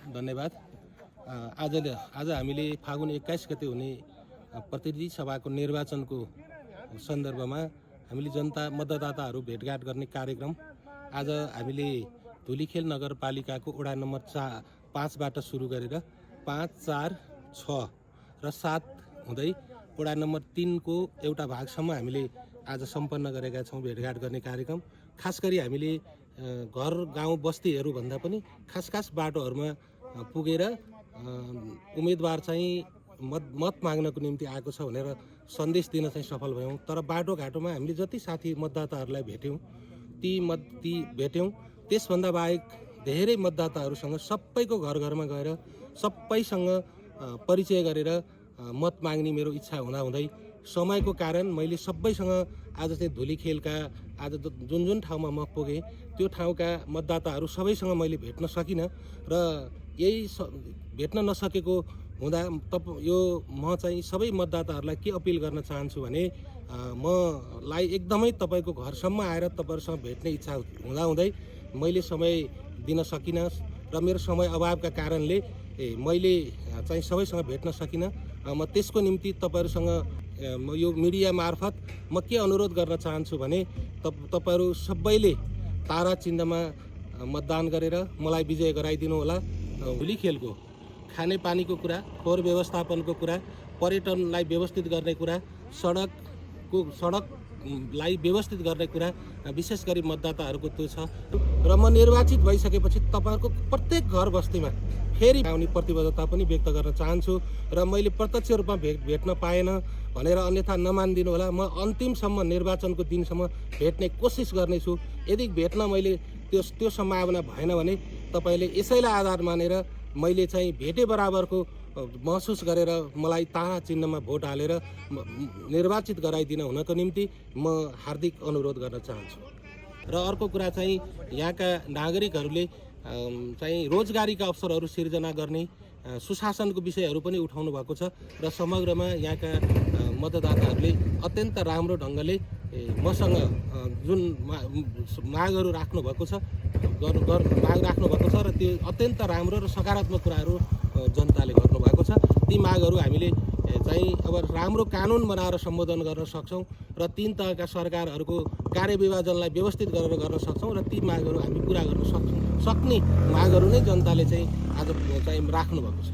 धन्यवाद। आज हामीले फागुन 21 गते हुने प्रतिनिधि सभाको निर्वाचनको सन्दर्भमा हामीले जनता मतदाताहरू भेटघाट गर्ने कार्यक्रम आज हामीले धुलीखेल नगरपालिकाको वडा नम्बर 5बाट सुरु गरेर 5, 4, 6 र 7 हुँदै वडा नम्बर 3 को एउटा भागसम्म हामीले आज सम्पन्न गरेका छौँ भेटघाट गर्ने कार्यक्रम। खास गरी हामीले घर गाउँ बस्तीहरू भन्दा पनि खास बाटोहरूमा पुगेर उम्मेदवार चाहिँ मत माग्नको निम्ति आएको छ भनेर सन्देश दिन चाहिँ सफल भयौँ। तर बाटोघाटोमा हामीले जति साथी मतदाताहरूलाई भेट्यौँ ती भेट्यौँ। त्यसभन्दा बाहेक धेरै मतदाताहरूसँग सबैको घर घरमा गएर सबैसँग परिचय गरेर मत माग्ने मेरो इच्छा हुँदाहुँदै समयको कारण मैले सबैसँग आज चाहिँ धुलीखेलका आज जुन ठाउँमा म पुगेँ त्यो ठाउँका मतदाताहरू सबैसँग मैले भेट्न सकिनँ र यही भेट्न नसकेको हुँदा यो म चाहिँ सबै मतदाताहरूलाई के अपिल गर्न चाहन्छु भने मलाई एकदमै तपाईँको घरसम्म आएर तपाईँहरूसँग भेट्ने इच्छा हुँदाहुँदै मैले समय दिन सकिनँ र मेरो समय अभावका कारणले मैले चाहिँ सबैसँग भेट्न सकिनँ। म त्यसको निम्ति तपाईँहरूसँग यो मिडिया मार्फत म के अनुरोध गर्न चाहन्छु भने तपाईँहरू सबैले तारा चिन्हमा मतदान गरेर मलाई विजय गराइदिनु होला। धुलीखेलको खानेपानीको कुरा, फोहोर व्यवस्थापनको कुरा, पर्यटनलाई व्यवस्थित गर्ने कुरा, सडकलाई व्यवस्थित गर्ने कुरा विशेष गरी मतदाताहरूको त्यो छ र म निर्वाचित भइसकेपछि तपाईँहरूको प्रत्येक घर बस्तीमा फेरि आउने प्रतिबद्धता पनि व्यक्त गर्न चाहन्छु र मैले प्रत्यक्ष रूपमा भेट्न पाएन भनेर अन्यथा नमानिदिनु होला। म अन्तिमसम्म निर्वाचनको दिनसम्म भेट्ने कोसिस गर्नेछु। यदि भेट्न मैले त्यो सम्भावना भएन भने तपाईँले यसैलाई आधार मानेर मैले चाहिँ भेटे बराबरको महसुस गरेर मलाई तारा चिन्हमा भोट हालेर निर्वाचित गराइदिन हुनको निम्ति म हार्दिक अनुरोध गर्न चाहन्छु। र अर्को कुरा चाहिँ यहाँका नागरिकहरूले चाहिँ रोजगारीका अवसरहरू सिर्जना गर्ने सुशासनको विषयहरू पनि उठाउनु भएको छ र समग्रमा यहाँका मतदाताहरूले अत्यन्त राम्रो ढङ्गले मसँग जुन मागहरू राख्नु भएको छ माग राख्नु भएको छ र त्यो अत्यन्त राम्रो र सकारात्मक कुराहरू जनताले गर्नुभएको छ। ती मागहरू हामीले चाहिँ अब राम्रो कानुन बनाएर सम्बोधन गर्न सक्छौँ र 3 तहका सरकारहरूको कार्यविभाजनलाई व्यवस्थित गरेर गर्न सक्छौँ र ती मागहरू हामी पुरा गर्न सक्ने मागहरू नै जनताले चाहिँ आज चाहिँ राख्नु भएको छ।